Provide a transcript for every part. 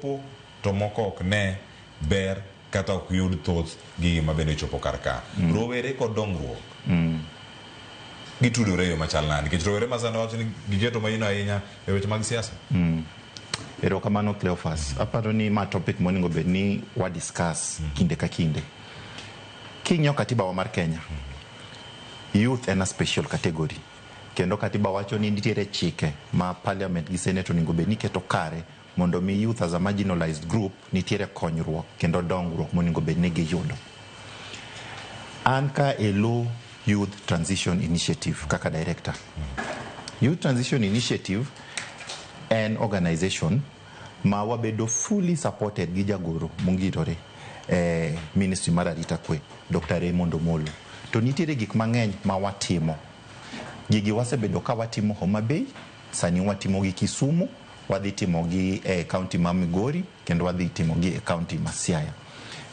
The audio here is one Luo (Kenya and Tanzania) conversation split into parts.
Chopo to moko ok ne ber kata ok yud thoth gigi mabende chopo kar ka. Rowere kod dongruok gitudore e yo machal nade? Nikech rowere ma sani wacho ni giketo maino ahinya e weche mag siasa. Erokamano, Cleophas. Aparo ni ma topic monego bed ni wa discuss kinde ka kinde. King'iyo katiba wa mar Kenya, youth en a special category. Kendo katiba wacho ni nitiere chike ma parliament gi senate onego bed ni keto kare mondo mi youth as a marginalized group nitiere konyruok kendo dongruok monego bed ni giyudo. An ka e lo Youth Transition Initiative kaka director. Youth Transition Initiative en organization ma wabedo fully supported gi jagoro mongirore e Ministry mar Arita Kwe, Dr. Raymond Omolo. To nitiere gik mang'eny ma watimo. Gigi wasebedo ka watimo Homa Bay, sani watimo gi Kisumu, wadhi timo gi e county ma Migori, kendo wadhi timo gi e county ma Siaya.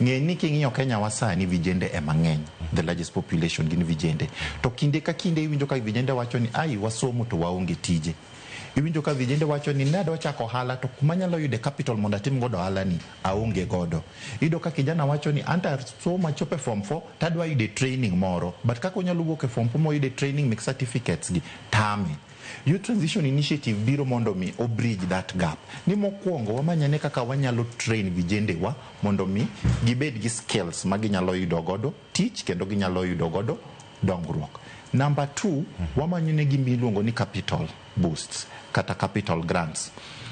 Ng'e ni king'iyo Kenya wa sani, vijende ema ng'eny, the largest population gin vijende. To kinde ka kinde iwinjo ka vijende wacho ni ai, wasomo to waonge tije. Iwinjo ka vijende wacho ni ne adwa chako ohala to kuma anyalo yude capital mondo atim godo ohala ni aonge godo. Iyudo ka kijana wacho ni anto asomo achopo e form 4 to adwa yude training moro, but kaka onyalo wuok e form 4 moyude training mek certificates gi tame. Youth Transition Initiative biro mondo mi o bridge that gap. Ni mokwongo wamanyane kaka wanyalo train vijende wa mondo mi gibed gi skills ma ginyalo yudo godo tich kendo ginyalo yudo godo dongruok. Number two, wamanyo ne gima iluongo ni capital boosts kata capital grants.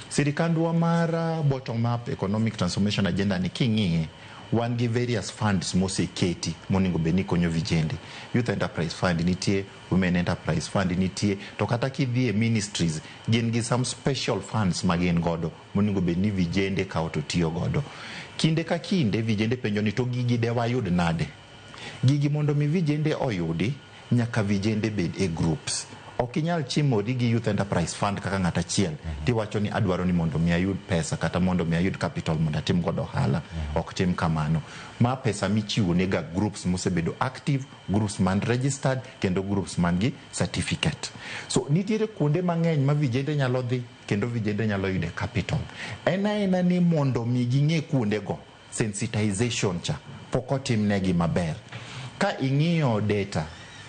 Sirikandwa mar bottom up economic transformation agenda ni king'iye, wan gi various funds moseketi monego bed ni konyo vijende. Youth Enterprise Fund nitie, Women Enterprise Fund nitie, to kata kidhi e ministries gin gi some special funds ma gin godo monego bed ni vijende kawo to tiyo godo. Kinde ka kinde vijende penjo ni to gigi de wayud nade? Gigi mondo mi vijende oyudi, nyaka vijende bed e groups. Ok inyal chimori gi Youth Enterprise Fund kaka ng'at achiel tiwacho ni adwaro ni mondo mi ayud pesa kata mondo mi ayud capital mondo atim godo ohala. Ok tim kamano. Ma pesa michiwo ne ga groups mosebedo active, groups man registered kendo groups man gi certificate. So nitiere kuonde mang'eny ma vijende nyalo dhi kendo vijende nyalo yude capital. En aena ni mondo mi ging'e kuonde go, sensitization cha pok otimnegi maber. Ka ing'iyo data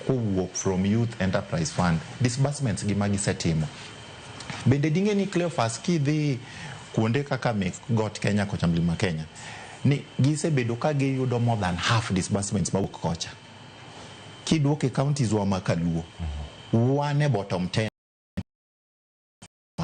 kowuok from Youth Enterprise Fund, disbursements gi magisetimo. Bende ding'e ni, Cleophas, kidhi kuonde kaka mek got Kenya kocha, Mlima Kenya, ni gisebedo ka giyudo more than half disbursements mawuok kocha. Kiduoke e counties wa ma kaluo, wan e bottom 10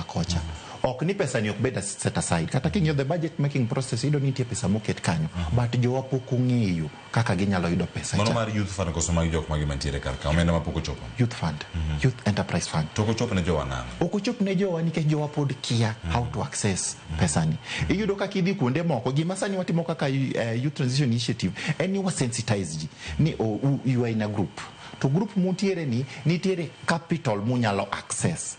kocha. Ok ni pesa ni ok bed set aside. Kata king'iyo the budget making process, iyudo ni nitie pesa moket kanyo. But jowa pok ong'eyo kaka ginyalo yudo pesa Mano cha. mar Youth Fund koso mag jok magi mantiere kar ka? Omenda ma pok ochopo. Youth Fund, Youth Enterprise Fund. To ok ochop ne jowa nang'o? Ok ochop ne jowa nikech jowa pod kia how to access pesa ni. Iyudo ka kidhi kuonde moko, gima sani watimo kaka Youth Transition Initiative en ni wa sensitize ji ni oh, you are in a group. To group muntiere ni nitiere capital munyalo access.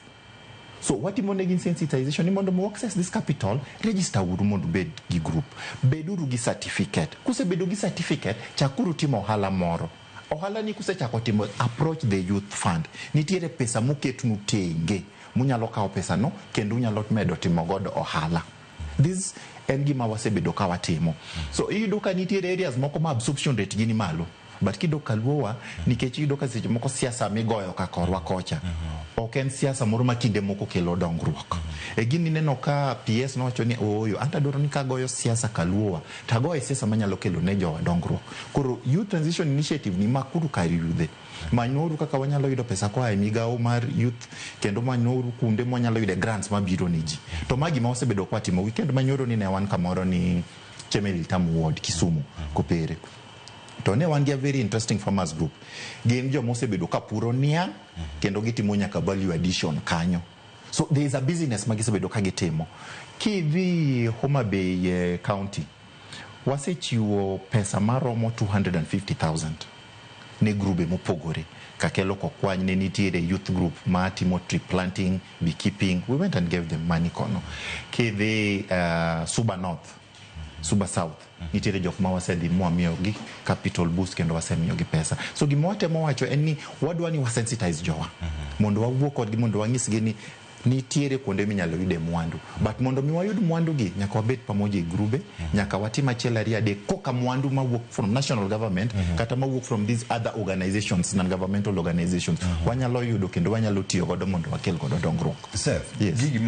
So watimo negi sensitization ni mondo mu access this capital, register uru mondo ubed gi group. Beduru gi certificate. Kusebedo gi certificate, chakuru timo ohala moro. Ohala ni kusechako timo, approach the youth fund. Nitiere pesa moketnu tenge munyalo kawo pesa no kendo unyalo medo timo godo ohala. This en gima wasebedo ka watimo. So iyudo ka nitiere areas moko ma absorption rate gi ni malo. But kidok kaluowa, nikech iyudo ka seche moko siasa migoyo ka korwa kocha ok en siasa moro ma kinde moko kelo dongruok. E gini ineno ka PS nowacho ni ooyo, anto adwaro ni kagoyo siasa kaluowa to agoye siasa manyalo kelo ne jowa dongruok. Koro Youth Transition Initiative ni makuru kar yudhe. Manyuru kaka wanyalo yudo pesa koa e migawo mar youth kendo manyuru kuonde mwanyalo yude grants mabiro ne ji. To ma gima wasebedo kwatimo. Weekend manyoro ni ne wan kamoro ni Chemelil Ward, Kisumu, Kopere. To ne wan gi a very interesting farmers group. Gin joma osebedo ka puro niang' kendo gitimo nyaka value addition kanyo. So there is a business ma gisebedo ka gitimo. Kidhi Homa Bay County, wasechiwo pesa maromo 250,000 ne grube mopogore. Kakelo Kokwany ne nitiere youth group ma timo tree planting, beekeeping. We went and gave them money kono. Kidhi Suba North, Suba South, nitiere jok ma wasedhi mwamiyogi capital boost kendo wasemiyogi pesa. So gima watemo wacho en ni wadwa ni wasensitize jowa mondo wawuo kodgi mondo wanyisgi ni Nitiere kuonde minyalo yude mwandu, but mondo mi wayud mwandu gi nyaka wabed pamoja e grube, nyaka watim achiel, ariyo, adek koka mwandu mawuok from national government kata mawuok from these other organizations, non-governmental organizations, wanyalo yudo kendo wanyalo tiyo godo mondo wakel godo dongruok. Seth, Yes. gigi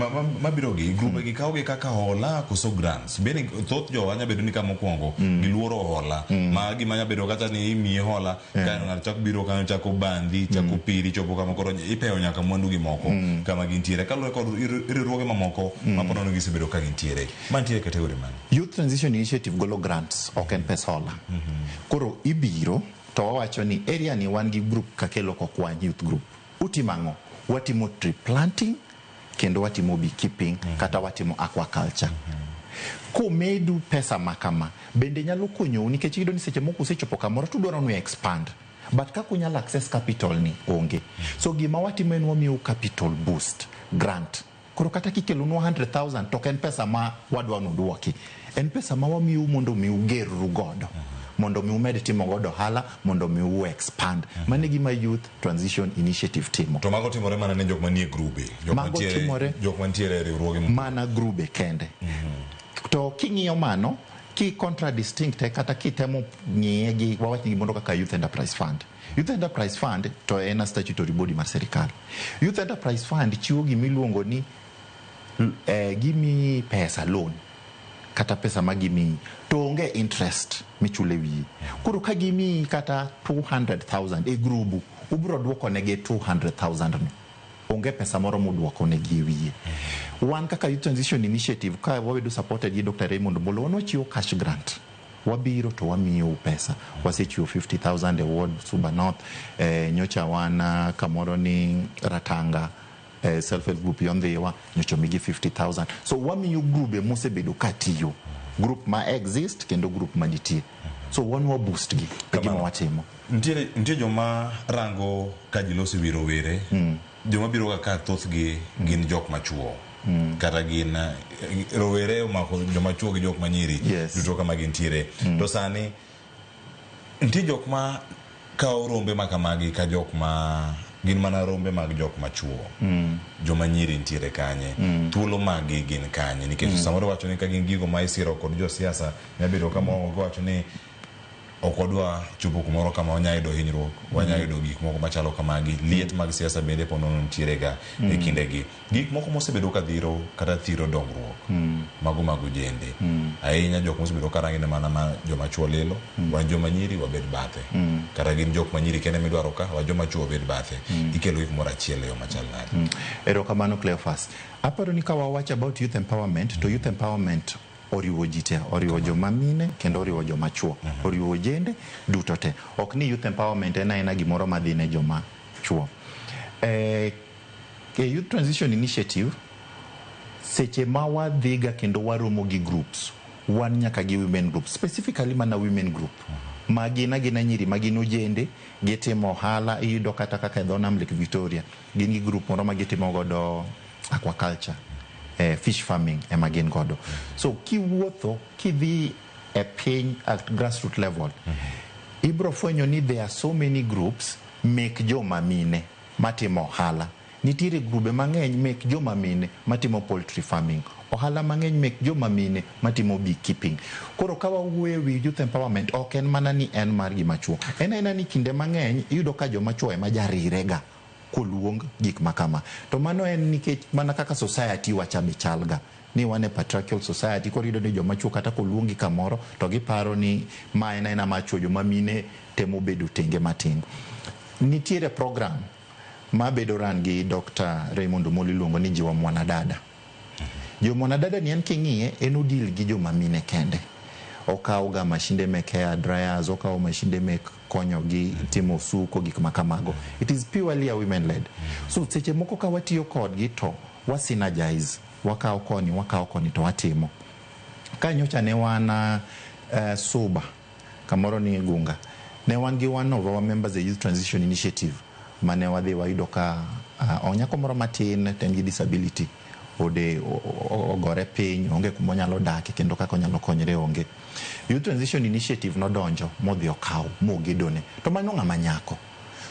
mabiro gi grube gi kawo gi kaka hola koso grants? Bende thoth jowa nya bedo ni ka mokwongo giluoro hola, ma gima nya bedo kata ni imiyi hola kae ng'ato chako biro kanyo, chako bandhi, chako piri, chopo kama koro ipeyo nyaka mwandu gi moko kama gintiere kaluwore kod riwruoge mamoko ma pod nono gisebedo ka gintiere. Mantiere category mane? Youth Transition Initiative golo grants, ok en pes hola. Koro ibiro to wawacho ni area ni wan gi group Kakelo Kokwany Youth Group. Utimo ang'o? Watimo tree planting kendo watimo beekeeping kata watimo aquaculture. Komedu pesa ma kama bende nyalo konyou, nikech iyudo ni seche moko usechopo kamoro tudwaro ni expand, but kaka unyalo access capital ni onge. So gima watimo en wamiyou capital boost grant. Koro kata kikelonwa 100,000 to ok en pesa ma wadwa nudwoki, en pesa ma wamiyou mondo mi ugerru godo, mondo mi umed timo godo ohala, mondo mi u expand. Mano e gima Youth Transition Initiative timo. To mago timore mana ne jok manie grube, jok Mago timore jok mantiere e riwruoge mana grube kende. To king'iyo mano ki contradistinct kata kitemo ng'iye gi, wawach ni gimoro kaka Youth Enterprise Fund. Youth Enterprise Fund to en a statutory body mar sirikal. Youth Enterprise Fund chiwo gimiluongo ni gimiyi pesa, loan kata pesa ma gimiyi to onge interest michulo e wiyi. Koro ka gimiyi kata 200,000 e grubu, ubiro duoko negi 200,000 no, onge pesa moro muduoko negi e wiye. Wan kaka Youth Transition Initiative, ka wabedo supported gi Dr. Raymond Omolo, wan wachiwo cash grant. Wabiro to wamiyou pesa. Wasechiwo 50,000 e ward Suba North. Nyocha wan kamoro ni Ratanga, self help group Yondhiwa, nyocha omigi 50,000. So wamiyo grube mosebedo katiyo, group ma exist kendo group manitie. So wan wa boost gi e gima Kamano. watimo. Nitie joma rango ka ji loso wi rowere, joma biro ga ka thothgi gin jok machuo kata gin rowere omako joma chuo gi jok manyiri duto kama gintiere. To sani nitie jok ma kawo rombe ma kamagi ka jok ma gin mana rombe mag jok machuo. Joma nyiri nitiere kanye? Thuolo maggi gin kanye? Nikech samoro wacho ni ka gin gigo ma isiro kod josiasa, nyabedo kama wacho ni ok wadwa chopo kumoro kama wanya yudo hinyruok, wanya yudo gik moko machalo kamagi. Liet mag siasa bende po nono nitiere ga e kindegi. Gik moko mosebedo ka dhiro kata thiro dongruok mago mag ojende ahinya, jok mosebedo ka rangi ni mana ma joma chuo lilo, wan joma nyiri wabed bathe, kata gin jok ma nyiri kende midwaro ka, wa joma chuo wabed bathe. Ikelo gi kumoro achiel e yo machal nade? Erokamano, Cleophas. Aparo ni ka wawacho about youth empowerment, to youth empowerment oriwo ji te, oriwo joma mine kendo oriwo joma chuo, oriwo ojende duto te. Ok ni youth empowerment en aena gimoro madhi ne joma chuo. E Youth Transition Initiative, seche ma wadhiga kendo waromo gi groups, wan nyaka gi women group, specifically mana women group ma gin agina nyiri ma gin ojende, gitimo ohala. Iyudo kata kaka e dho nam Lake Victoria gin gi group moro ma gitimo godo aquaculture, fish farming ema gin godo. So kiwuotho kidhi e piny at grassroot level, ibro fwenyo ni there are so many groups mek joma mine matimo ohala. Nitiere grube mang'eny mek joma mine matimo poultry farming, ohala mang'eny mek joma mine matimo beekeeping. Koro ka wawuoyo e wi youth empowerment, ok en mana ni en mar gima chuo, en aena ni kinde mang'eny iyudo ka joma chuo ema jarirega koluong gik ma kama. To mano en nikech mana kaka society wacha be chalga ni wan e patriarchal society. Koro iyudo ni joma chuo kata koluongi kamoro to giparo ni ma en aena mar chuo, joma mine temo bedo tenge matin. Nitiere program mabedo run gi Dr. Raymond Omolo iluongo ni Jiwa Mwanadada. Jiwa Mwanadada ni en king'iye en odil gi joma mine kende. Okawo ga mashinde mek hair dryers, okawo mashinde mek konyogi timo suko, gik ma kamago. It is purely a women led. So seche moko ka watiyo kodgi to wa synergize, wakawo koni, wakawo koni to watimo. Ka nyocha ne wan Suba, kamoro ni Gunga, ne wan gi one of our members e Youth Transition Initiative mane wadhi wayudo ka nyako moro matin to en gi disability, ode ogore piny, onge kuma onyalo dake kendo kaka onyalo konyre onge. Youth Transition Initiative nodonjo modhi okawo mogedone. To mano ng'ama nyako.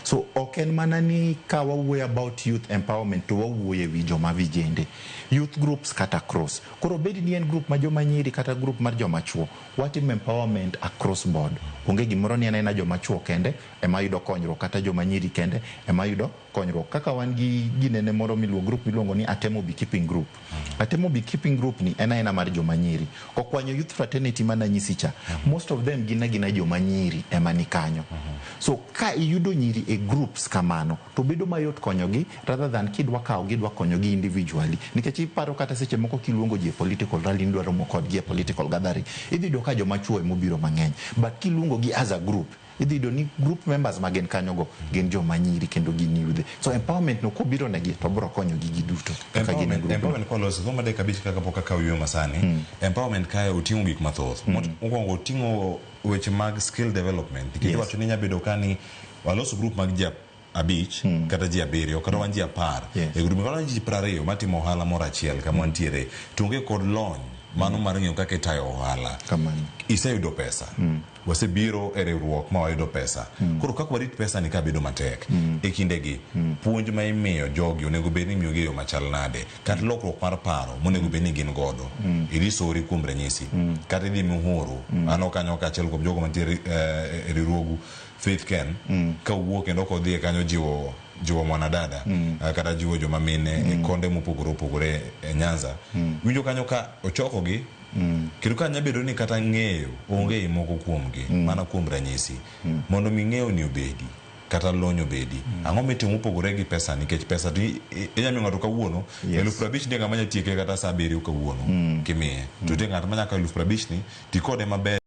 So ok en mana ni ka wawuoyo about youth empowerment to wawuoyo e wi joma vijende. Youth groups kata across. Koro bed ni en group ma joma nyiri kata group mar joma chuo, watimo empowerment across board. Onge gimoro ni en aena joma chuo kende ema yudo konyruok kata joma nyiri kende ema yudo konyruok. Kaka wan gi ginene moro miluongo group miluongo ni Atemo Beekeeping Group. Atemo Beekeeping Group ni en aena mar joma nyiri. Kokwanyo youth fraternity mananyisi cha, most of them gin agina joma nyiri ema ni kanyo. So ka iyudo nyiri e groups kamano, to bedo mayot konyogi rather than kidwa kawo gi idwa konyogi individually. Nikech iparo kata seche moko kiluongo ji e political rally ni idwa romo kodgi e political gathering, idhi yudo ka joma chuo emobiro mang'eny. But kiluongo gi as a group, idhi yudo ni group members magin kanyogo gin joma nyiri kendo gin yudhe. So empowerment no kobiro negi to biro konyogi giduto kaka gin e group no. Empowerment kolosi thuolo madek abich kaka pok akawo yueyo masani. Empowerment kae oting'o gik mathoth. Mokwongo oting'o weche mag skill development. Nikech iwacho ni inya bedo ka ni waloso group mag ji 5 kata ji 7 kata wan ji 10 e group kata wan ji 20 matimo ohala moro achiel kama wantiere to onge kod lony mano mar ng'eyo kaka itayo ohala. Kamano. Iseyudo pesa. Wasebiro e riwruok ma wayudo pesa. Koro kaka warit pesa ni ka bedo matek e kindegi, puonj ma imiyo jogi onego bed ni imiyogi e yo machal nade, kata lokruok mar paro monego bed ni gin godo. Idhi Sori kuom ranyisi, kata idhi Muhuru, aneno kanyo ka achiel kuom jogo mantiere e riwruogu Faith Ken, ka owuok kendo kodhi kanyo jiwo mwanadada kata jiwo joma mine e konde mopogore opogore e Nyanza. Winjo kanyo ka ochokogi kendo ka nyalo bedo ni kata ng'eyo onge e moko kuomgi, mana kuom ranyisi, mondo mi ng'eyo ni obedi kata lony obedi, ang'o mitimo mopogore gi pesa? Nikech pesa to inya miyo ng'ato kawuono 50,000, nitie ng'ama nya tieke kata sa 7 kawuono kimiye, to nitie ng'at ma nyaka 50,000 ni ti kode maber.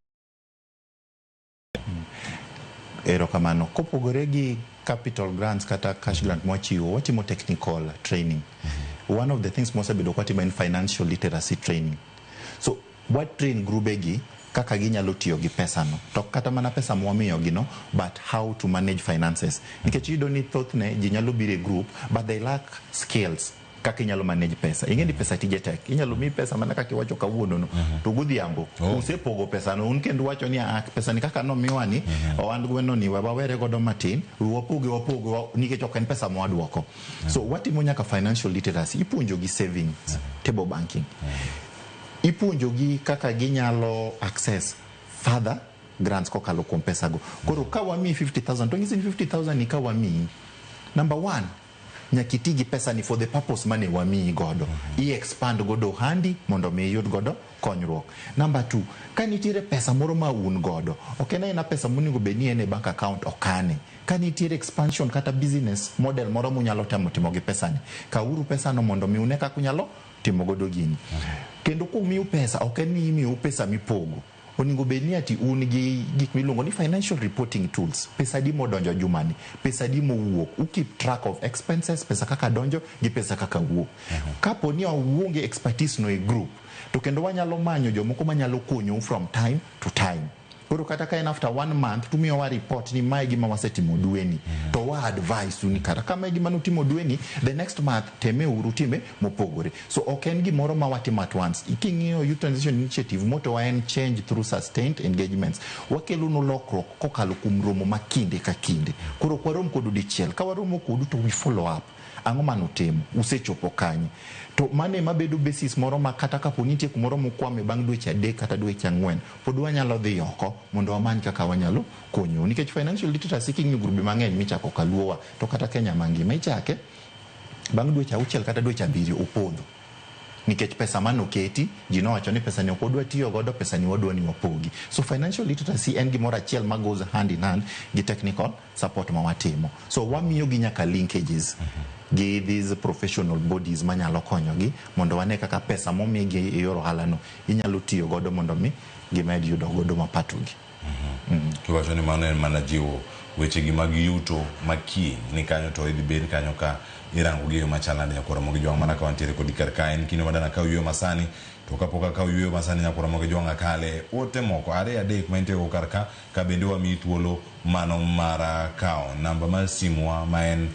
Erokamano. Kopogore gi capital grants kata cash grant mwachiwo, watimo technical training. One of the things mwasebedo kwatimo en financial literacy training. So wa train grube gi kaka ginyalo tiyo gi pesa no. To kata mana pesa mwamiyogi no, but how to manage finances. Nikech iyudo ni thothne ji nyalo biro e group, but they lack skills kaka inyalo manage pesa. Ing'e ni pesa tije tek. Inyalo miyi pesa mana kaka iwacho kawuono no. To godhiambo, usepogo pesa no. Un kendo wacho ni ah, pesa ni kaka nomiwa ni, ohand gweno ni we wawere godo matin, we wapoge wapoge, nikech ok en pesa mwadwoko. So watimo nyaka financial literacy. Ipuonjo gi savings, table banking. Ipuonjo gi kaka ginyalo access further grants kokalo kuom pesa go. Koro ka wamiyi 50,000 to ng'isi ni 50,000 ni ka wamiyi. Number one, nyaka iti gi pesa ni for the purpose mane wamiyi godo. I expand godo ohandi mondo mi iyud godo konyruok. Number two, ka nitiere pesa moro ma un godo, ok en aena pesa monego bed ni en e bank account okane. Ka nitiere expansion kata business model moro munyalo temo timo gi pesa ni, kawuru pesa no mondo mi une kaka unyalo timo godo gini. Kendo komiu pesa, ok en ni imiyou pesa mipogo. Onego bed ni ati un gi gik miluongo ni financial reporting tools. Pesa adi modonjo jumani, pesa adi mowuok. U keep track of expenses, pesa kaka donjo gi pesa kaka wuok. Kapo ni uonge expertise no e group, to kendo wanyalo manyo jomoko manyalo konyou from time to time. Koro kata ka en after 1 month, tumiyowa report ni mae gima wasetimo dweni. To wa advise u ni kata kama e gima nutimo dweni, the next month teme uru time mopogore. So ok en gimoro ma watimo at once. King'iyo Youth Transition Initiative, motto wa en change through sustained engagements. Wakelonu lokruok kokalo kuom romo ma kinde ka kinde. Koro ok warom kodu dichiel. Ka waromo kodu to we follow up. Ang'o manutimo? Usechopo kanye? To mano ema bedo basis moro ma kata kapo ni nitie kumoro mukwame bang' dweche 3 kata dweche 4, pod wanyalo dhi oko mondo wamany kaka wanyalo konyou. Nikech financial literacy king'iyo grube mang'eny michako kaluowa, to kata Kenya mangima ichake bang' dweche 6 kata dweche 7 opodho. Nikech pesa manoketi, ji nowacho ni pesa ni ok wadwa tiyo godo, pesa ni wadwa ni wapogi. So financial literacy en gimoro achiel ma goes hand in hand gi technical support ma watimo. So wamiyo gi nyaka linkages gi these professional bodies manyalo konyogi mondo wane kaka pesa momigi e yor ohala no inyalo tiyo godo mondo mi gimed yudo godo mapato gi. Kiwacho ni mano en mana jiwo weche gi mag yuto makiny ni kanyo to idhi bed kanyo ka irango gi e yo machal nade nyakwar Ramogi Jwang' mana ka wantiere kodi kar ka en kinde madana kaw yueyo masani to kapok akaw yueyo masani nyakwar Ramogi Jwang' akale ote moko 2 3 ma intie go kar ka ka bende wamiyi thuolo mano mar kawo namba mar simuwa ma en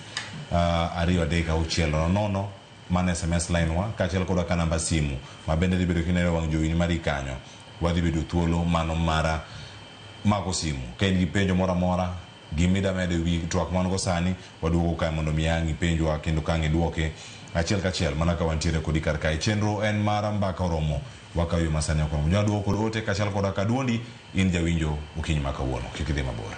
2 3 6 0 mano SMS line wa kaachiel koda ka namba simu ma bende dhi bedo kineno e wang' jowi mari kanyo. Wadhi bedo thuolo mano mar mako simu ka in gi penjo moro amora. Gima medo wi twak man go sani waduogo kae mondo mi ang' ipenjwa kendo ka ang' idwoke achiel kachiel mana ka wantiere kodi kar kae. Chenro en mar Mbaka Oromo wakawo yo masani ok oromo. Jaduoko kod ote kaachiel koda ka duondi in jawinjo okinyi ma kawuono. Kik idhi mabor.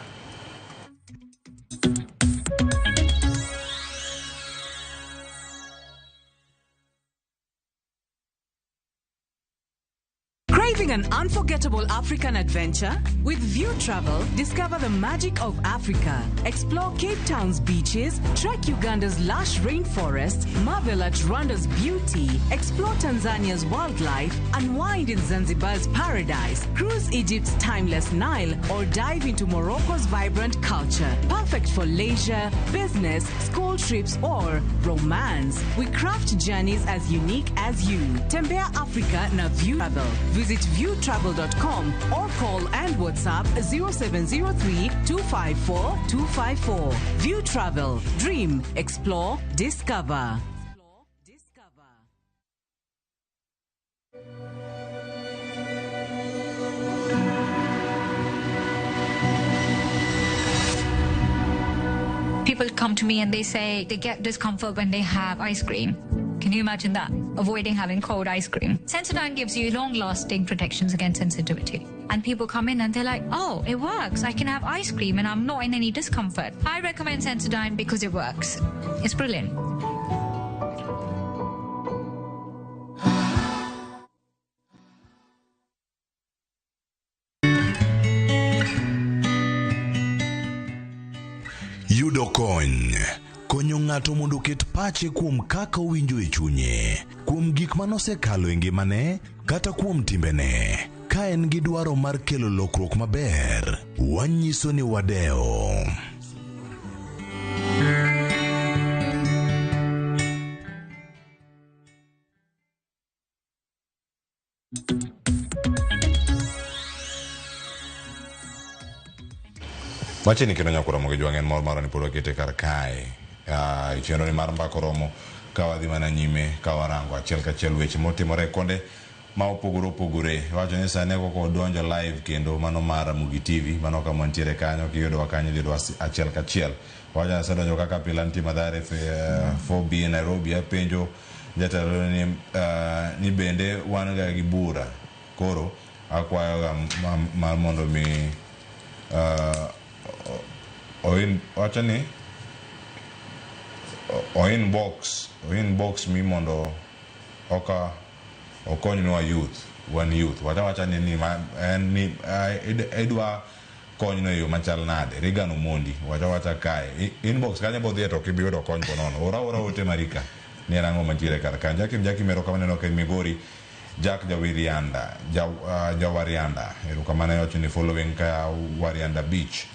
Craving an unforgettable African adventure? With Viutravel, discover the magic of Africa. Explore Cape Town's beaches, trek Uganda's lush rainforests, marvel at Rwanda's beauty, explore Tanzania's wildlife, unwind in Zanzibar's paradise, cruise Egypt's timeless Nile, or dive into Morocco's vibrant culture. Perfect for leisure, business, school trips, or romance. We craft journeys as unique as you. Tembea Africa na Viutravel. Visit viutravel.com or call and WhatsApp 0703 254 254. Viutravel. Dream, explore, discover. People come to me and they say they get discomfort when they have ice cream. Can you imagine that? Avoiding having cold ice cream. Sensodyne gives you long-lasting protections against sensitivity. And people come in and they're like, oh, it works. I can have ice cream and I'm not in any discomfort. I recommend Sensodyne because it works. It's brilliant. Yudo kony konyo ng'ato mondo oket pache kuom kaka owinjo e chunye, kuom gik manosekalo e ngimane kata kuom timbene. Ka en gi dwaro mar kelo lokruok maber, wanyiso ni wadewo. Wachni kendo nyakura mogi jwang' en mor marwa ni pod wakete kar kae. E chenro ni mar Mbaka Oromo ka wadhi mana nyime ka warango achiel kachiel weche motimore konde ma opogore opogore. Wacho ni sani koko odonjo live kendo mano mar Ramogi TV, mano kama wantiere kanyo, kiyudowa kanyo idhi yudowa achiel kachiel. Wacho ni asedonjo kaka pile antie Mathare 4B Nairobi, apenjo jatelo ni bende wan ga gi bura. Koro akwayo ga mar mondo mi wacho ni o inbox mi mondo oka okonywa youth, wan youth. Wacha ni en ni idwa konyno e yo machal nade? Regan Omondi wacha kae inbox kanyo bodhiye to ok ibi yudo kony ponono. Ora ote marika ni en ang'o mantiere kar kanyo. Jackie erokamano neno ka in Migori. Jack Jawirianda, Jawarianda, erokamano iwacho ni following ka Warianda Beach.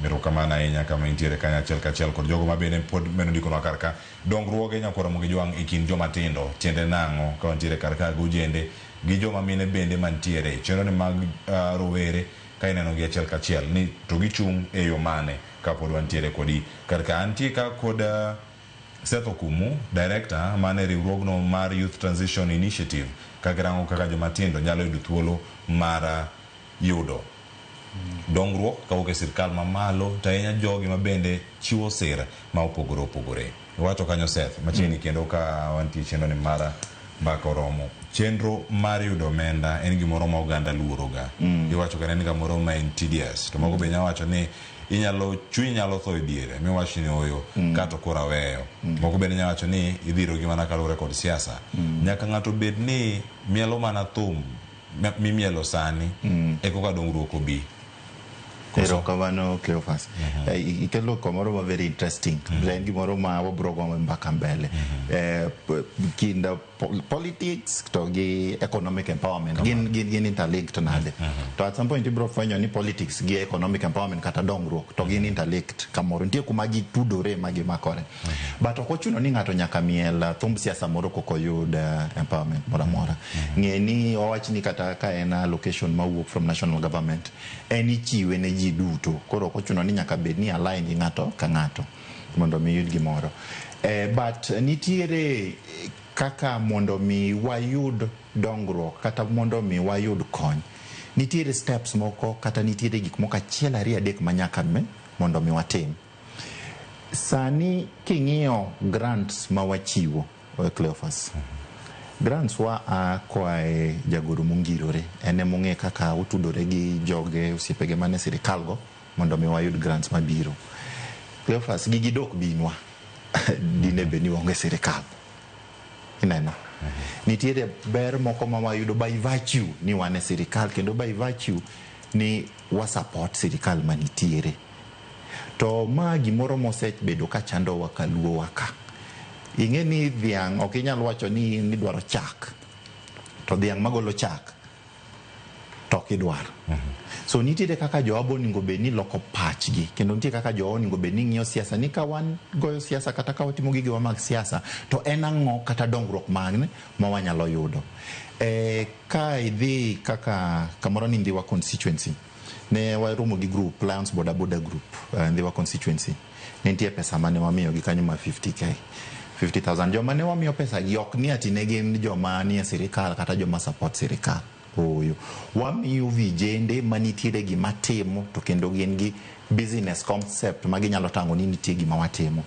Erokamano ahinya kama intiere kanyo achiel kachiel kod jogo ma bende pod medo ndikonwa kar ka. Dongruoge nyakwara Ramogi Jwang' e kind joma tindo tiende nang'o ka wantiere kar ka gojende gi joma mine bende mantiere chenro ni mag rowere ka ineno gi achiel kachiel ni to gichung' e yo mane kapod wantiere kodi kar ka. Antie ka kod Seth Okumu, director mane riwruogno mar Youth Transition Initiative, ka girango kaka joma tindo nyalo yudo thuolo mar yudo dongruok kawuok e sirkal mamalo, to ahinya jogi ma bende chiwo sir ma opogore opogore. Iwacho kanyo Seth, machiegni kendo ka wantie chenro ni mar Mbaka Oromo. Chenro mar yudo omenda en gimoro ma oganda luoroga. Iwacho kata en gimoro ma en tedious. To moko be nyalo wacho ni inyalo chunyi nyalo tho e diere miwach ni oyo kato koro aweyo. Moko bende nyalo wacho ni idhiro gi mana kaluwore kod siasa. Nyaka ng'ato bed ni mielo mana thum mimielo sani eko ka dongruok obi. Erokamano Cleophas. Ikelo kamoro ma very interesting. En gimoro ma wabro go mbaka mbele. Kind politics to gi economic empowerment gin interlinked nade. To at some point ibro fwenyo ni politics gi economic empowerment kata dongruok to gin interlinked kamoro. Nitie kuma gitudore ma gimakore. But ok ochuno ni ng'ato nyaka miel thumb siasa moro kok oyud empowerment moro amora. Ng'e ni wawach ni kata ka en allocation mawuok from national government en ichiwe ne ji duto. Koro ok ochuno ni nyaka bed ni align gi ng'ato ka ng'ato mondo mi yud gimoro. But nitiere kaka mondo mi wayud dongruok kata mondo mi wayud kony. Nitiere steps moko kata nitiere gik moko achiel ariyo adek ma nyaka me mondo mi watim. Sani king'iyo grants ma wachiwo, Cleophas, grants wa a koa e jagoro mongirore, en emong'e kaka otudore gi joge osiepege mane sirikal go mondo mi wayud grants mabiro. Cleophas, gigi dok binwa dine bed ni waonge sirikal. Ineno? Nitiere ber moko ma wayudo by virtue ni wan e sirikal kendo by virtue ni wa support sirikal manitiere. To ma gimoro mosebedo ka chandowa kaluowa ka. Ing'e ni dhiang' ok inyal wacho ni in idwaro chak to dhiang' magolo chak to ok idwar. So nitiere kaka jowa onego bed ni loko pachgi kendo nitie kaka jowa onego bed ni ng'iyo siasa ni ka wan goyo siasa kata ka watimo gigewa mag siasa to en ang'o kata dongruok mane ma wanyalo yudo. Ka idhi kaka kamoro ni Ndhiwa constituency, ne waromo gi group Lions Boda Boda Group, Ndhiwa constituency. Ne nitie pesa mane wamiyogi kanyo ma 50K. 50,000. Joma ne wamiyo pesa gi ok ni ati ne gin joma nie sirikal kata joma support sirikal. Ooyo. Wamiyo vijende manitiere gima timo to kendo gin gi business concept ma ginyalo tang'o ni nitie gima watimo.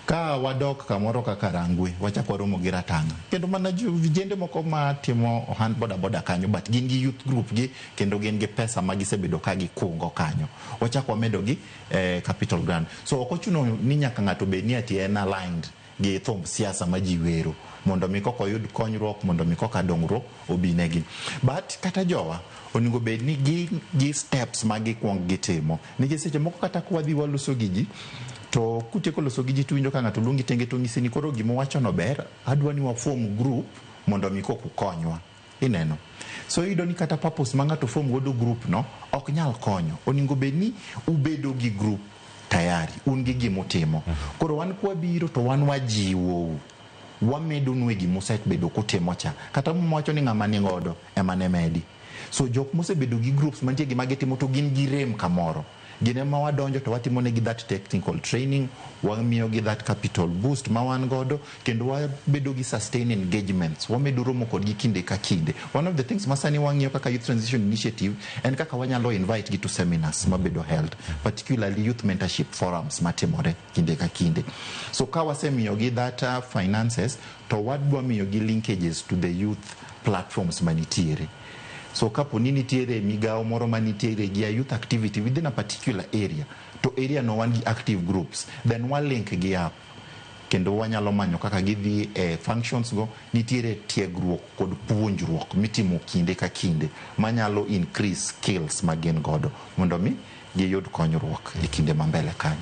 Ka wadok kamoro kaka Rangwe, wachako waromo gi Ratanga. Kendo mana vijende moko ma timo ohand boda boda kanyo, but gin gi youth group gi kendo gin gi pesa ma gisebedo ka gikungo kanyo. Wachako wamedo gi capital grant. So ok ochuno ni nyaka ng'ato bed ni ati en aligned gi thumb siasa ma ji wero mondo mi koka oyud konyruok, mondo mi koka dongruok obinegi. But kata jowa onego bed ni gi steps ma gikuong gitimo. Nikech seche moko kata kwadhi waloso gi ji, to kutieko loso gi ji tiwinjo ka ng'ato luongi tenge to nyisi ni koro gima uwachono ber, adwa ni waform group mondo mi koka ukonywa. Ineno? So iyudo ni kata purpose ma ng'ato form godo group no ok nyal konyo. Onego bed ni ubedo gi group tayari, un gi gimutimo. Koro wan kwabiro to wan wajiwou. Wamedonu e gimusebedo kutimo cha. Kata mwacho ni ng'ama ni godo ema ne medi. So jok mosebedo gi groups mantie gima gitimo to gin gi rem kamoro. Gin ema wadonjo to watimo negi that technical training, wamiyo gi that capital boost ma wan godo, kendo wabedo gi sustain engagements, wamedo romo kodgi kinde ka kinde. One of the things ma sani wang'iyo kaka Youth Transition Initiative en kaka wanyalo invite gi to seminars mabedo held, particularly youth mentorship forums matimore kinde ka kinde. So ka wasemiyogi that finances, to wadwa miyogi linkages to the youth platforms manitiere. So kapo ni nitiere migawo moro manitiere gi a youth activity within a particular area, to area no wan gi active groups, then wa link gi up. Kendo wanyalo manyo kaka gidhi e functions go, nitiere tiegruok kod puonjruok mitimo kinde ka kinde manyalo increase skills ma gin godo mondo mi giyud konyruok e kinde ma mbele kanyo.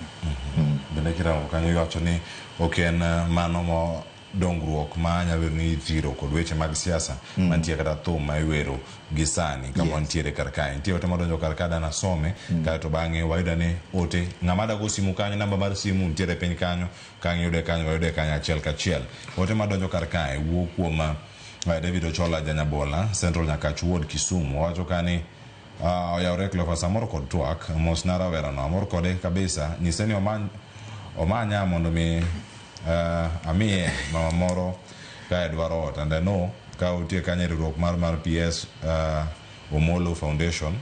Bende kirango kanyo iwacho ni ok en mano mo dongruok ma nyalo bedo ni ithiro kod weche mag siasa mantie kata thum ma iwero gi sani kama wantiere kar kae. Nitie ote madonjo kar ka dana some kaeto bang'e wayudo ni ote ng'ama dago simu kanyo, namba mar simu nitiere piny kanyo, ka ang' iyude kanyo wayude kanyo achiel kachiel. Ote madonjo kar kae wuok kuom David Ochola Janyabola, Central Nyakach Ward, Kisumu. Owacho ka ni oyawre Cleophas, amor kod twak, mosna rawerano, amor kode kabisa, nyise ni omanya mondo mi amiye mama moro kae dwaro ot, and I know ka otie kanyo e riwruok mar PS Omolo Foundation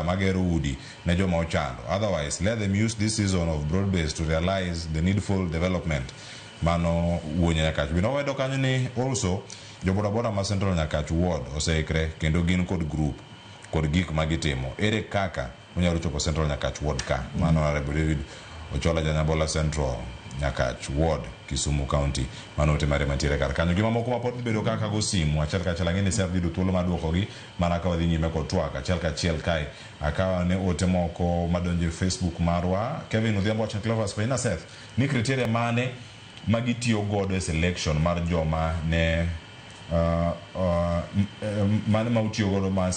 magero udi ne joma ochando. Otherwise, let them use this season of broad base to realize the needful development. Mano wuo Nyakach. Bende owedo kanyo ni also jo bodaboda ma Central Nyakach Ward oseikre kendo gin kod group kod gik ma gitimo. Ere kaka unyalo chopo Central Nyakach Ward ka? Mano Honorable David Ochola Janyabola, Central Nyakach Ward, Kisumu County. Mano ote mare mantiere kar kanyo. Gima moko mapod dhi bedo kaka go simu achiel kachiel, ang'e ni Seth dhi yudo thuolo mar duokogi mana ka wadhi nyime kod twak achiel kachiel kae. Akawa ne ote moko madonjo e Facebook marwa. Kevin Odhiambo wacho ni Cleophas penjna Seth ni criteria mane ma gitiyo godo e selection mar joma ne mane ma utiyo godo ma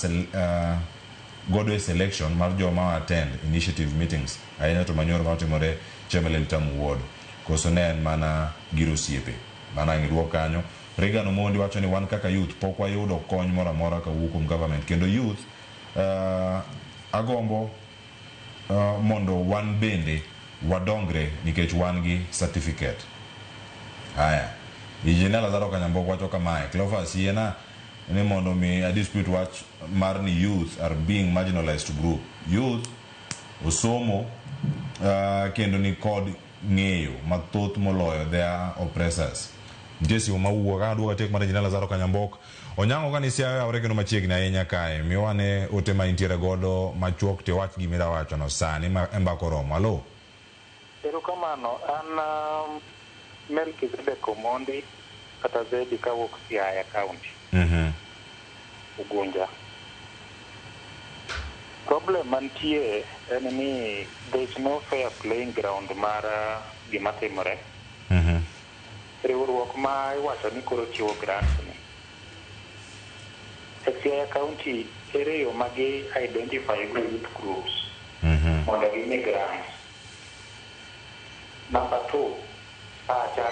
godo e selection mar joma attend initiative meetings ahinya to manyoro matimore Chemelil Tamu Ward, koso ne en mana gir osiepe mana ang' iduok kanyo. Reagan Omondi wacho ni wan kaka youth pok wayudo kony moro amora kawuok kuom government, kendo youth agombo mondo wan bende wadongre nikech wan gi certificate. Haya, Engineer Lazaro Kanyambok wacho kamae: Cleophas, yiena ni mondo mi a dispute wach mar ni youth are being marginalized group. Youth osomo Kendo ni kod ng'eyo mathoth moloyo their oppressors. Nitie simu mawuok ka duogo atiek mar Engineer Lazaro Kanyambok. Onyango ka ni Siaya oyawore kendo machiegni ahinya kae. Miwa ane ote ma intiere godo machuok tiwach gima idwa wacho no sani ma e mbaka oromo. Alo. Erokamano, an Melkizedek Omondi kata Zedi kawuok Siaya County, Ugunja. Problem mantie en ni there is no fair playing ground mar gima timore. Riwruok ma iwacho ni koro chiwo grants ni. E Siaya County ere yo ma gi identify go youth groups mondo gimi grants. Number 2, pacha.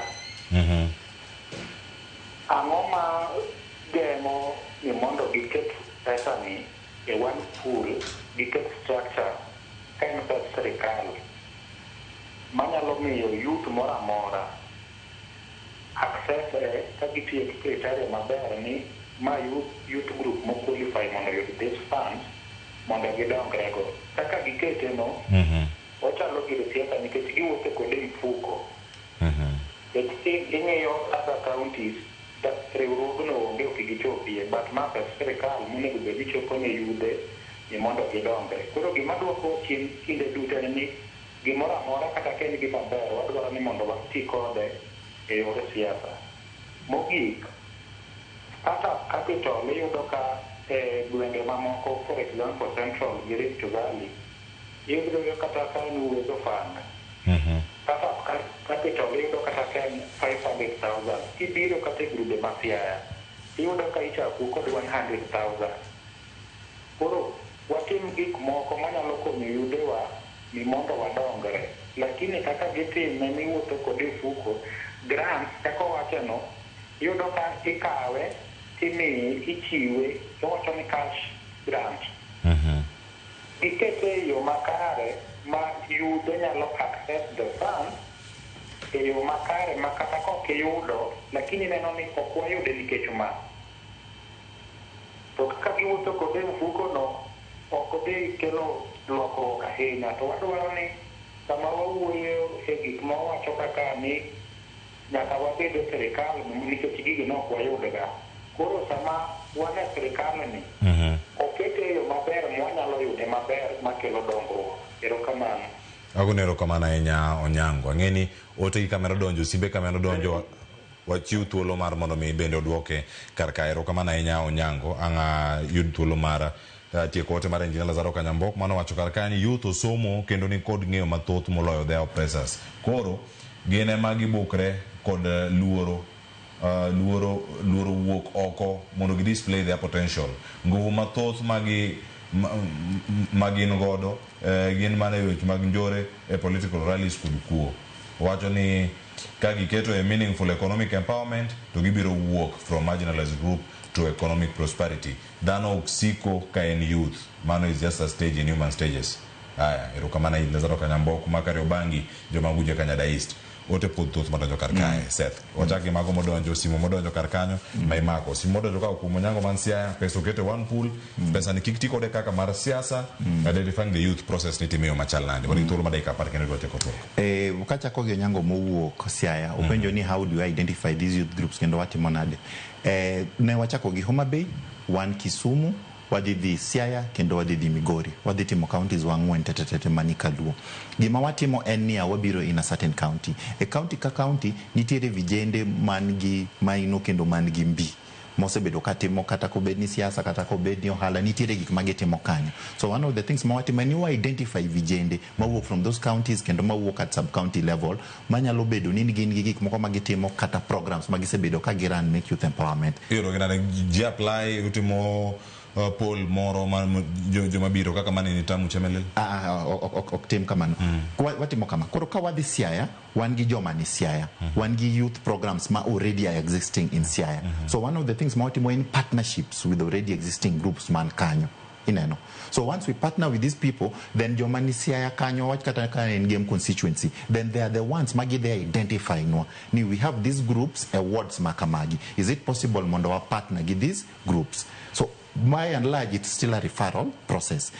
Ang'o ma geng'o ni mondo giket pesa ni e one pool, giket structure ka en pes sirikal manyalo miyo youth moro amora access e ka gitiyo gi criteria maber ni ma youth group mo qualify mondo oyud this funds mondo gidongre go. Kaka gikete no, ochalo gir siasa nikech giwuotho kode e mfuko. Nikech ing'iyo other counties, riwruogno onge ok gichopie, but ma pes sirikal monego bed ni chopo ne yudhe ni mondo gidongre. Koro gima duoko chien kinde duto en ni gimoro amora kata ka en gima ber, wadwaro ni mondo wati kode e yor siasa. Mogik, startup capital iyudo ka e gwenge mamoko, for example Central gi Rift Valley, iyudo kata ka en Uwezo Fund. Startup capital iyudo kata ka en 500,000. Kibiro kata e grube ma Siaya, iyudo ka ichako kod 100,000. Koro watim gik moko manyalo konyo yudewa ni mondo wadongre. Lakini kaka gitime miwuotho kode e mfuko, grants kaka owacho no, iyudo ka ikawe timiyi, ichiwe, iwacho ni cash grant. Gikete e yo makare ma yudhe nyalo access the funds e yo makare ma kata kok iyudo, lakini ineno ni ok wayude nikech ma. To kaka giwuotho kode e mfuko no, ok dhi kelo lokruok ahinya. To wadwaro ni sama wawuoyo e gik ma wawacho kaka ni nyaka wabed e sirikal nikech gigi ne ok wayudga. Koro sama wan e sirikal ni, okete e yo maber mwanyalo yude maber makelo dongruok. Erokamano. Agone erokamano ahinya Onyango. Ang'e ni ote gi kamera donjo, simbe kamera donjo, wachiw thuolo mar mondo mi bende oduoke kar ka. Erokamano ahinya Onyango. Ang' yud thuolo mar tieko ote mar Engineer Lazaro Kanyambok mano wacho kar ka ni youth osomo kendo ni kod ng'eyo mathoth moloyo their oppressors. Koro gin ema gibukre kod luoro luoro wuok oko mondo gi display their potential. Nguvu mathoth ma gin godo gin mana e weche mag njore e political rallies kod kuo. Wacho ni ka giketo e meaningful economic empowerment to gibiro wuok from marginalized group to economic prosperity. Dhano ok siko ka en youth. Mano is just a stage in human stages. Aya, erokamano ahinya Lazaro Kanyambok ma Kariobangi, joma Aguja Kanyada East. Ote pod thoth madonjo kar kae, Seth. Wachak gi mago modonjo, simu modonjo kar kanyo, ma imako. Simu modonjo ka kuom Onyango man Siaya, pesa okete one pool, pesa ni kik ti kode kaka mar siasa, identifying the youth process ni timiyo machal nade. Wan gi thuolo mar dakika 10 kendo dwa tieko twak. Kachako gi Onyango mowuok Siaya, openjo ni how do you identify these youth groups kendo watimo nade? Ne wachako gi Homa Bay, wan Kisumu, wadhi dhi Siaya kendo wadhi dhi Migori. Wadhi timo counties wa ang'wen tete mani Kaluo. Gima watimo en niya, wabiro in a certain county. E county ka county nitiere vijende man gi maino kendo man gi mbi mosebedo katimo kata kobed ni siasa kata kobed ni ohala, nitiere gik ma gitimo kanyo. So one of the things ma watimo en ni wa identify vijende mawuok from those counties kendo mawuok at sub county level manyalo bedo ni gin gi gik moko ma gitimo kata programs ma gisebedo ka giran make youth empowerment. Iyudo gi nade ji apply utimo poll moro ma joma biro kaka mane ni Tamu Chemelil? Ok tim kamano. Watimo kama. Koro ka wadhi Siaya, wan gi joma ni Siaya. Wan gi youth programs ma already are existing in Siaya. So one of the things ma watimo en partnerships with already existing groups man kanyo. Ineno. So once we partner with these people, then joma ni Siaya kanyo, wach kata ka en game constituency, then they are the ones magi they identify nwa. Ni we have these groups, wards makamagi. Is it possible mondo wa partner gi these groups? So By and large, it's still a referral process.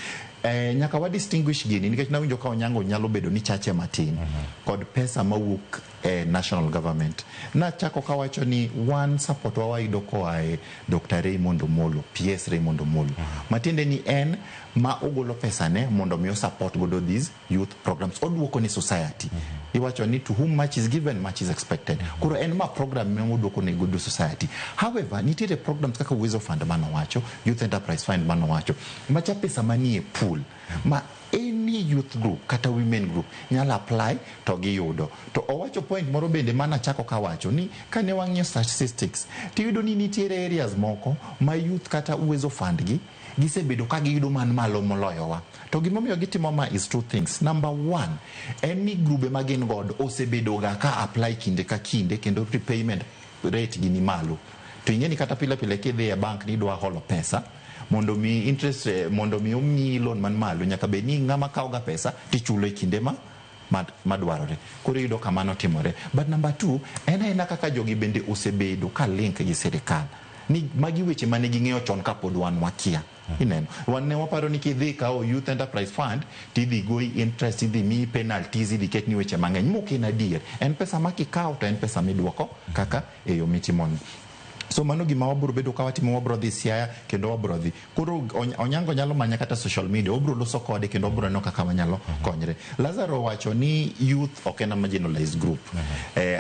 Nyaka wa distinguish gini nikech nawinjo ka Onyango nyalo bedo ni chache matin kod pesa mawuok e national government. Nachako kawacho ni wan support wa wayudo koa e Dr. Raymond Omolo, PS Raymond Omolo. Matiende ni en ma ogolo pesa ne mondo mi support godo these youth programs. Oduoko ni society. Iwacho ni to whom much is given, much is expected. Koro en ma program ma oduoko ne godo society. However, nitiere programs kaka Uwezo Fund manowacho, Youth Enterprise Fund manowacho, macha pesa manie pool ma any youth group kata women group nyalo apply to giyudo. To owacho point moro bende manachako kawacho ni kane wang'iyo statistics tiyudo ni nitiere areas moko ma youth kata Uwezo Fund gi gisebedo ka giyudo man malo moloyowa. To gimomiyo gitimo ma is two things. Number one, en ni grube ma gin godo osebedo ga ka apply kinde ka kinde kendo repayment rate gi ni malo. To ing'e ni kata pile pile kidhi e bank ni idwa holo pesa, mondo mi interest mondo mi omiyi loan man malo nyaka bed ni ng'ama kawo ga pesa tichulo e kinde ma madwarore. Koro iyudo ka mano timore. But number two, en aena kaka jogi bende osebedo ka link gi sirikal. Ni magi weche mane ging'eyo chon kapod wan wakia. Ineno, wan ne waparo ni kidhi kawo Youth Enterprise Fund tidhi goyi interest, idhi miyi penalties, idhi ketni weche mang'eny. Mok en adier. En pesa ma kikawo to en pesa miduoko kaka e yo mitimono. So mano gima wabro bedo ka watimo, wabro dhi Siaya kendo wabro dhi. Koro Onyango nyalo manya kata social media, wabro loso kode kendo wabro neno kaka wanyalo konyre. Lazaro wacho ni youth ok en a marginalized group.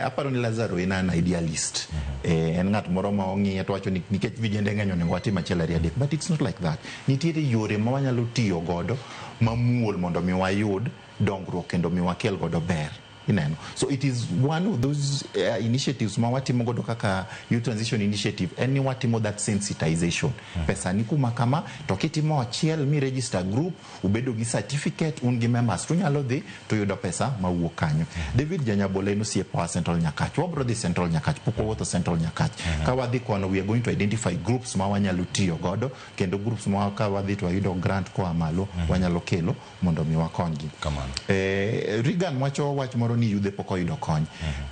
Aparo ni Lazaro en an idealist. En ng'at moro ma ong'iye to wacho ni nikech vijende ng'eny onego watim achiel ariyo adek. But it's not like that. Nitiere yore ma wanyalo tiyo godo mamuol mondo mi wayud dongruok kendo mi wakel godo ber. Ineno. So it is one of those initiatives ma watimo godo kaka Youth Transition Initiative, en ni watimo that sensitization. Pesa ni kuma kama, to kitimo achiel mi register group, ubedo gi certificate, un gi members, tunyalo dhi to yudo pesa mawuok kanyo. David Janyabole en osiepa Central Nyakach. Wabro dhi Central Nyakach, pok wawuotho Central Nyakach. Ka wadhi kono, we are going to identify groups ma wanyalo tiyo godo, kendo groups ma ka wadhi to wayudo grant koa malo, wanyalo kelo mondo mi wakonygi. Kamano. Regan wacho wach moro ni yudhe pok oyudo kony.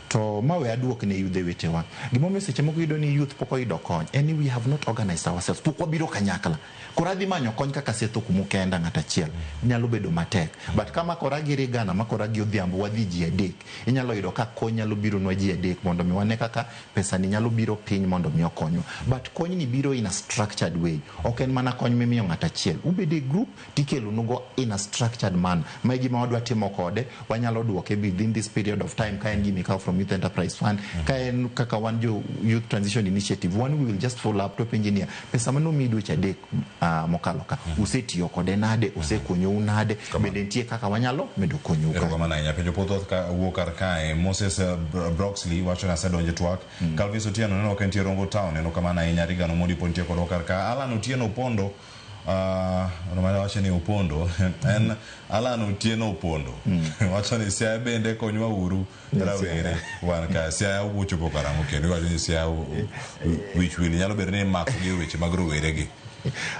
To ma we aduok ne yudhe wetewa. Gimomiyo seche moko iyudo ni youth pok oyudo kony, en ni we have not organized ourselves. Pok wabiro kanyakla. Koro adhi manyo kony kaka Setho kumukenda ng'at achiel. Nyalo bedo matek. But kama kora gi Regan, amakora gi Odhiambo, wadhi ji adek. Inyalo yudo ka kony nyalo biro nwa ji adek mondo mi wane kaka pesa ni nyalo biro piny mondo mi okonywa. But kony ni biro in a structured way. Ok en mana kony mimiyo ng'at achiel. Ubedo e group tikelonugo in a structured manner. Ma e gima wadwa timo kode, wanyalo duoke within this period of time ka en gima ikawo from Youth Enterprise Fund, ka en kaka wan jo Youth Transition Initiative, one we will just follow up to penji niya, pesa mane omiyi dweche adek mokalo ka, usetiyo kode nade, osekonyou nade, bende nitie kaka wanyalo medo konyou ka. Erokamano ahinya. Penjo pod thoth ka wuok kar kae. Moses Broxley wacho ni asedonjo e twak. Calvis Otieno neno ka entie Rongo Town. Erokamano ahinya. Regan Omondi pod nitie kodwa kar ka. Alan Otieno Opondo. Romane wacho ni Opondo. En Alan Otieno Opondo. Wacho ni Siaya bende konywa uru rawere wan ka. Siaya ochopo karang'o kendo iwacho ni Siaya wich wil nyalo bedo ni mako gi e weche mag rowere gi.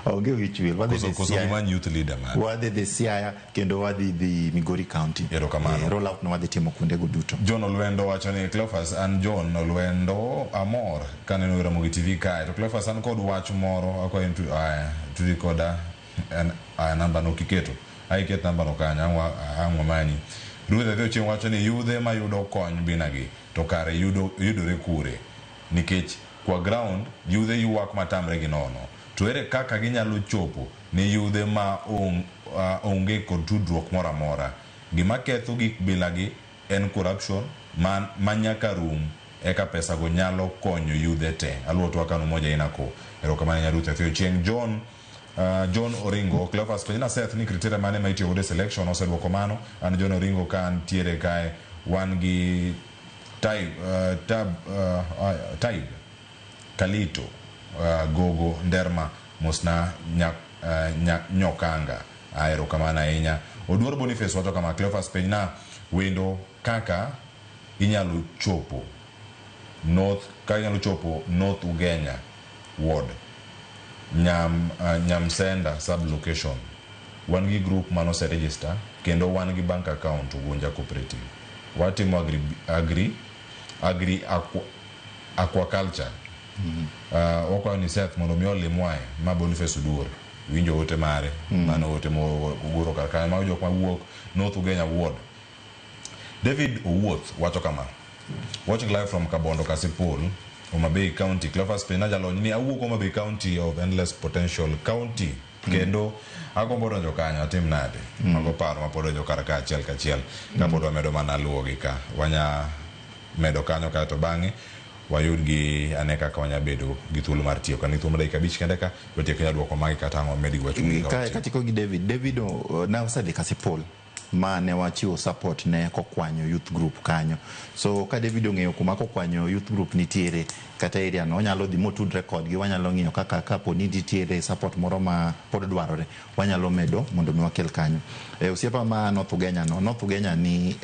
Onge wich wil. Wadhi dhi Koso Siaya. gimany youth leader man. Wadhi dhi Siaya kendo wadhi dhi Migori County. Erokamano. Roll out no wadhi timo kuondego duto. John Olwendo wacho ni Cleophas an John Olwendo amor kaneno Ramogi TV kae to Cleophas an kod wach moro akwayo ni aya tudi koda en aya namba no kiketo ai ket namba no kanyo ang' wamanyi. Ruth Adhi Ochieng wacho ni yudhe mayudo kony binagi to kare yudore kure nikech kwa ground yudhe ywak matamre gi nono to ere kaka ginyalo chopo ne yudhe ma onge kod tudruok moro amora. Gima ketho gik bilagi en corruption ma nyaka rum eka pesa go nyalo konyo yudhe te. Aluwo twak an Umoja Inako. Erokamano ahinya Ruth Athio Ochieng. John Oringo, Cleophas penjna Seth ni criteria mane ma itiyo godo e selection oseduoko mano. An John Oringo ka antiere kae wan gi Taib Kalito Gogo Nderma mosna Nyokanga. Erokamano ahinya. Oduor Boniface wacho kama Cleophas penjna wendo kaka inyalo chopo North, kaka inyalo chopo North Ugenya Ward Nyamsenda sub location. Wan gi group mane ose register kendo wan gi bank account Ugunja Cooperative. Watimo agri aquaculture. Wakwayo ni Seth mondo mi olimwae ma Boniface Oduor winjo ote mare. Mano ote moguro kar kanyo. Mago jok mawuok North Ugenya Ward. David Owuoth wacho kama: Watching live from Kabondo Kasipul, Homa Bay County. Cleophas Pena jalony ni awuok Homa Bay County of Endless Potential County. Kendo agombo donjo kanyo atim nade? Mago paro mapod donjo kar ka achiel kachiel. Kapod wamedo mana luwogi ka. Wanya medo kanyo kaeto bang'e wayud gi ane kaka wanya bedo gi thuolo mar tiyo. Ka ni thuolo mar dakika 5 kende ka watieko nya duoko magi kata ang'o med gi wach mogik ka Ka watieko. katieko gi David ne osedhi Kasipul ma ne wachiwo support ne Kokwanyo Youth Group kanyo. So ka David ong'eyo kuma Kokwanyo Youth Group nitiere kata area no, onyalo dhi motudre kodgi, wanyalo ng'iyo kaka kapo ni nitiere support moro ma pod dwarore, wanyalo medo mondo mi wakel kanyo. Osiepa ma North Ugenya no, North Ugenya ni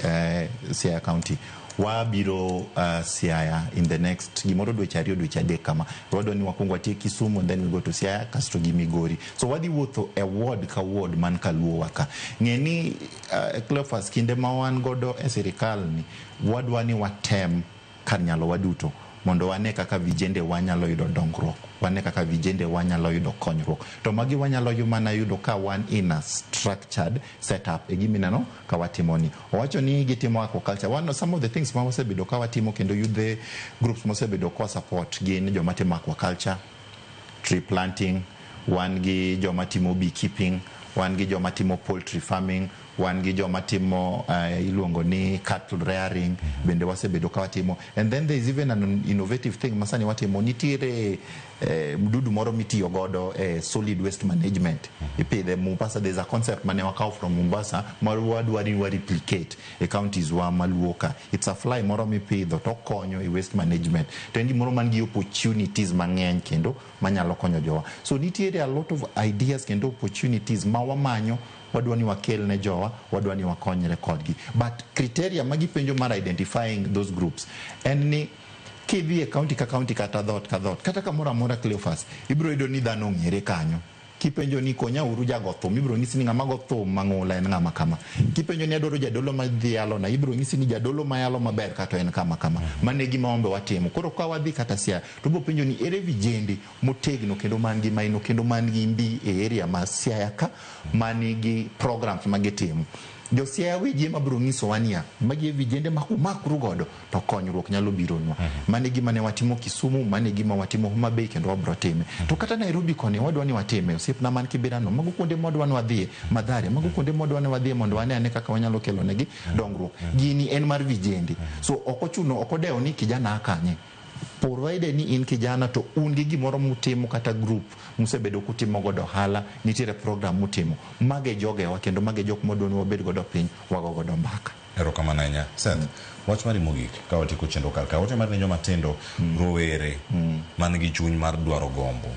Siaya County. Wabiro Siaya in the next gimoro dweche 2 dweche 3 kama. Wadwa ni wakwong watiek Kisumu and then we go to Siaya kasto gi Migori. So wadhi wuotho e ward ka ward man kaluowa ka. Ng'e ni Cleophas, kinde ma wan godo e sirikal ni wadwa ni watem kar nyalo waduto mondo wane kaka vijende wanyalo yudo dongruok, wane kaka vijende wanyalo yudo konyruok. To magi wanyalo mana yudo ka wan in a structured setup e gimineno ka watimo ni. Owacho ni gitimo aquaculture. One, some of the things ma wasebedo ka watimo kendo youth groups mosebedo ka support gin joma timo aquaculture, tree planting, wan gi joma timo beekeeping, wan gi joma timo poultry farming, wan gi joma timo iluongo ni cattle rearing, bende wasebedo ka watimo. And then there is even an innovative thing masani watimo. Nitiere mdudu moro mitiyo godo solid waste management. Ipidhe Mombasa. There is a concept mane wakawo from Mombasa ma wadwa ni wa replicate e counties wa maluo ka. It's a fly moro mipidho to konyo e waste management. To en gimoro man gi opportunities mang'eny kendo manyalo konyo jowa. So nitiere a lot of ideas kendo opportunities ma wamanyo, wadwa ni wakel ne jowa, wadwa ni wakonyre kodgi. But criteria magipenjo mar identifying those groups en ni kidhi e county ka county kata dhoot ka dhoot kata kamoro amora, Cleophas, ibiro yudo ni dhano ong'ere kanyo. Kipenjo ni konya uru jago thum, ibiro nyisi ni ng'ama go thum mang'ula en ng'ama kama. Kipenjo ni adwaro jadolo madhi yalo na, ibiro nyisi ni jadolo mayalo maber kata en kama kama. Mano e gima wambe watimo. Koro ka wadhi kata Siaya, to ibiro penjo ni ere vijende motegno kendo man gi maino kendo man gi mbi e area ma Siaya ka manigi programs magitimo. Jo Siaya wigi ema biro nyisowa niya, magi e vijende ma umakru godo to konyruok nyalo bironwa. Mano e gima ne watimo Kisumu, mano e gima watimo Homa Bay kendo wabiro time. To kata Nairobi koni wadwa ni watime, osiepna man Kibera no, mago kuonde mwadwa ni wadhiye, Mathare, mago kuonde mwadwa ni wadhiye mondo wane ane kaka wanyalo kelo negi dongruok. Gini en mar vijende. So ok ochuno, ok odewo ni kijana a kanye. Provided ni in kijana to un gi gimoro mutimo kata group musebedo kutimo godo ohala, nitiere program mutimo. Mage jogewa kendo mage jok mwadwa ni wabed godo piny, wago godo mbaka. Erokamano ahinya. Seth, wach mari mogik ka watieko chenro kar ka. Wach mari ne joma tindo, rowere man gi chuny mar dwaro gombo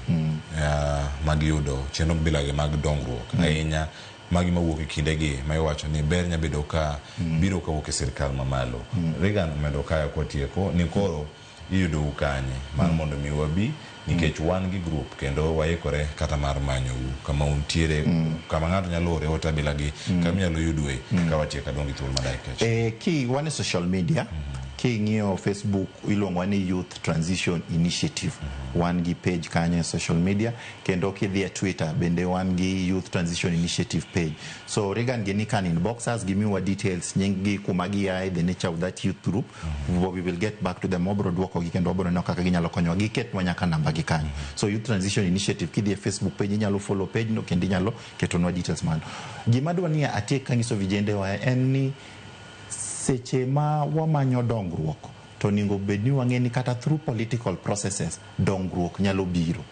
mag yudo chenro bilagi mag dongruok ahinya magi mawuok e kindegi ma iwacho ni ber nyabedo ka biro kawuok e sirikal mamalo. Reagan omedo kaya kwatieko ni koro iyudou kanye mar mondo mi wabi nikech wan gi group kendo waikore kata mar manyou kama untiere, kama ng'ato nyalo ore ote bilagi, kama inyalo yudwe ka watieko. Adong' gi thuolo mar dakika achiel. Ki wan e social media, king'iyo Facebook iluongo ni Youth Transition Initiative. Wan gi page kanyo e social media kendo kidhi e Twitter bende wan gi Youth Transition Initiative page. So Reagan gini can inbox us, gimiwa details, nying gi, kuma giaye, the nature of that youth group. We will get back to them, wabiro duokogi kendo wabiro neno kaka ginyalo konyowa. Giketnwa nyaka namba gi kanyo. So Youth Transition Initiative, kidhi e Facebook page inyalo follow page no kendo inyalo ketonwa details mano. Gima adwa ni atiek kanyiso vijendewa en ni seche ma wamanyo dongruok to onego bed ni wang'e ni kata through political processes dongruok nyalo biro.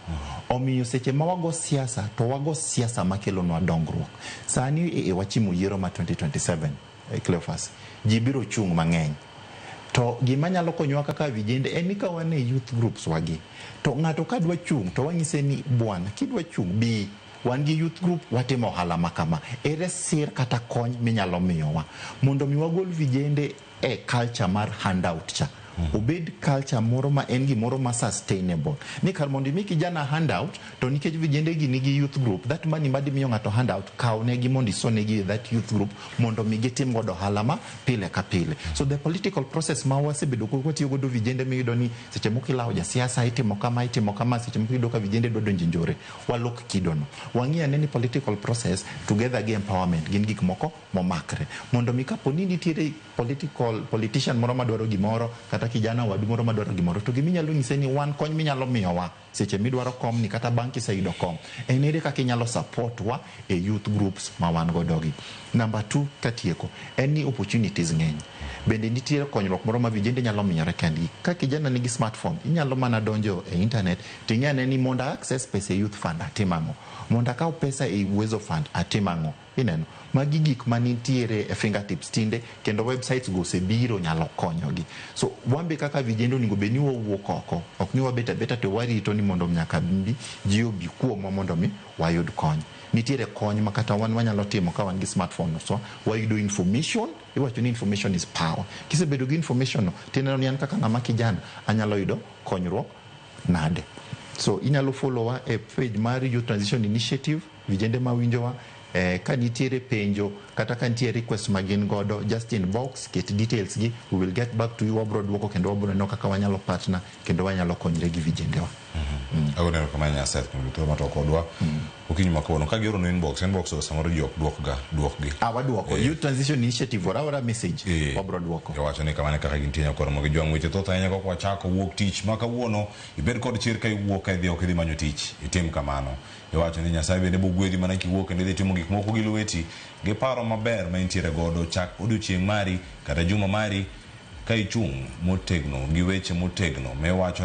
Omiyo seche ma wago siasa to wago siasa makelonwa dongruok. Sani wachimo yiero ma 2027, Cleophas, ji biro chung' mang'eny. To gima nyalo konyowa kaka vijende en ni ka wan e youth groups wagi, to ng'ato ka dwa chung' to wanyise ni bwana kidwa chung' bi wan gi youth group watimo ohala ma kama. Ere sir kata kony minyalo miyowa mondo mi wagol vijende e culture mar handout cha. Obed culture moro ma en gimoro ma sustainable. Ni kar mondo imi kijana handout, to nikech vijende gi nigi youth group, that money madimiyo ng'ato handout, kaw negi mondo isonegi e that youth group mondo mi gitim godo ohala ma pile ka pile. So the political process ma wasebedo kwatiyo godo vijende, miyudo ni seche moko ilawo jasiasa, itimo kama, itimo kama, seche moko iyudo ka vijende dwa donjo e njore. Walok kidono. Wang'i ane ni political process together gi empowerment gin gik moko momakre. Mondo mi kapo ni nitiere political politician moro madwaro gimoro, kata kijana wadu moro madwaro gimoro, to giminyalo nyise ni wan kony minyalo miyowa seche midwaro kom ni kata bang' kiseyudo kom, en ere kaka inyalo support wa e youth groups ma wan godo gi. Number 2, katieko, en ni opportunities ng'eny. Bende nitiere konyruok moro ma vijende nyalo miyore kendgi. Ka kijana nigi smartphone, inyalo mana donjo e internet ting'i ane ni mondo access pesa e youth fund atim ang'o, mondo akaw pesa e Uwezo Fund atim ang'o. Ineno, magi gik manitiere e fingertips tinde, kendo websites go osebiro nyalo konyogi. So wan be kaka vijende onego bed ni wawuok oko, ok ni wabet abeta to warito ni mondo nyaka bi ji obi kuomwa mondo mi wayud kony. Nitiere kony ma kata wan wanyalo timo ka wan gi smartphone, so wayudo information. Iwacho ni information is power. Kisebedo gi information no, tineno ni an kaka ng'ama kijana anyalo yudo konyruok nade. So inyalo follow wa e page mar Youth Transition Initiative. Vijende mawinjowa, ka nitiere penjo kata ka nitie request ma gin godo, just inbox, ket details gi, we will get back to you. Wabro duoko kendo wabro neno kaka wanyalo partner kendo wanyalo konyre gi vijendewa. Agone erokamano Nyasaye kuom thuolo ma to kodwa okinyi ma kawuono. Ka gioro inbox, inbox samoro ji ok duokga, duokgi. Ah, waduoko. Youth Transition Initiative, ora ora message, wabro duoko. Iwacho ni kamano kaka gintie nyakoro mogi jwang' weche thoth ahinya kok wachako wuok tich ma kawuono. Ibed kod chir ka iwuok, ka idhi oko idhi manyo tich, itim kamano. Iwacho ni Nyasaye bende bogwedhi mana kiwuok kendo idhi timo gik moko gi lweti gi paro maber ma intiere godo. Chak odiochieng' mari kata juma mari ka ichung' motegno gi weche motegno miwacho.